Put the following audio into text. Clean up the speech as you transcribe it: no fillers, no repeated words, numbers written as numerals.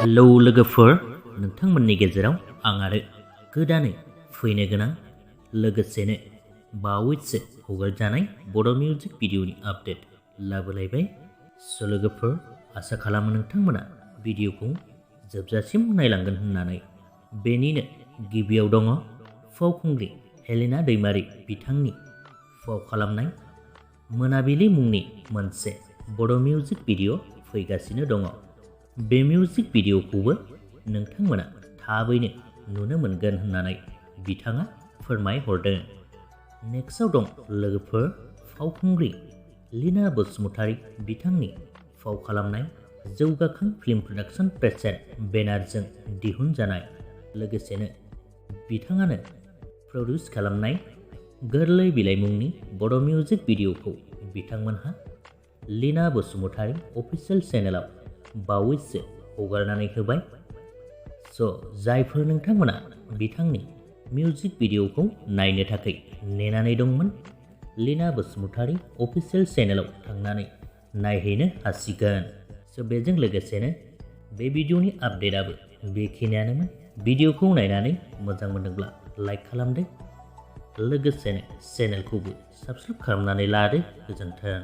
Hello लोगोफोर, नोंथांमोननि गेजेराव आं आरो गोदानै फैनो गोनां लोगोसेनो बावैसो हगारजानाय बड' मिउजिक भिडिअनि आपडेट लाबोलायबाय। स' लोगोफोर, आसा खालामो नोंथांमोना भिडिअखौ जोबजासिम नायलांगोन होननानै। बेनिनो गिबियाव दङ फावखुंग्रि हेलिना दैमारि बिथांनि फाव खालामनाय मोनाबिलि मुंनि मोनसे बड' मिउजिक भिडिअ फैगासिनो दङ। बे मिउजिक भिडिअखौबो नोंथांमोना थाबैनो नुनो मोनगोन होननानै बिथाङा फोरमायहरदों। नेक्स्टआव दं लोगोफोर फावखुंग्रि लीना बसुमतारी बिथांनि फाव खालामनाय जौगाखां फिल्म प्रडाक्शन प्रेजेन्ट बेनारजों दिहुनजानाय लोगोसेनो बिथाङानो प्रडिउस खालामनाय गोरलै बिलाइ मुंनि बड' मिउजिक भिडिअखौ बिथांमोनहा लीना बसुमतारी अफिसियेल चेनेलाव बावैसो हगारनानै होबाय। स' जायफोर नोंथांमोना बिथांनि मिउजिक भिडिअखौ नायनो थाखाय नेनानै दंमोन, लीना बसुमतारी अफिसियेल चेनेलाव थांनानै नायहैनो हासिगोन। स' बेजों लोगोसेनो बे भिडिअनि आपडेटआबो बेखिनियानोमोन। भिडिअखौ नायनानै मोजां मोनदोंब्ला लाइक खालामदो, लोगोसेनो चेनेलखौबो साबस्क्राइब खालामनानै लादो। गोजोन्थों।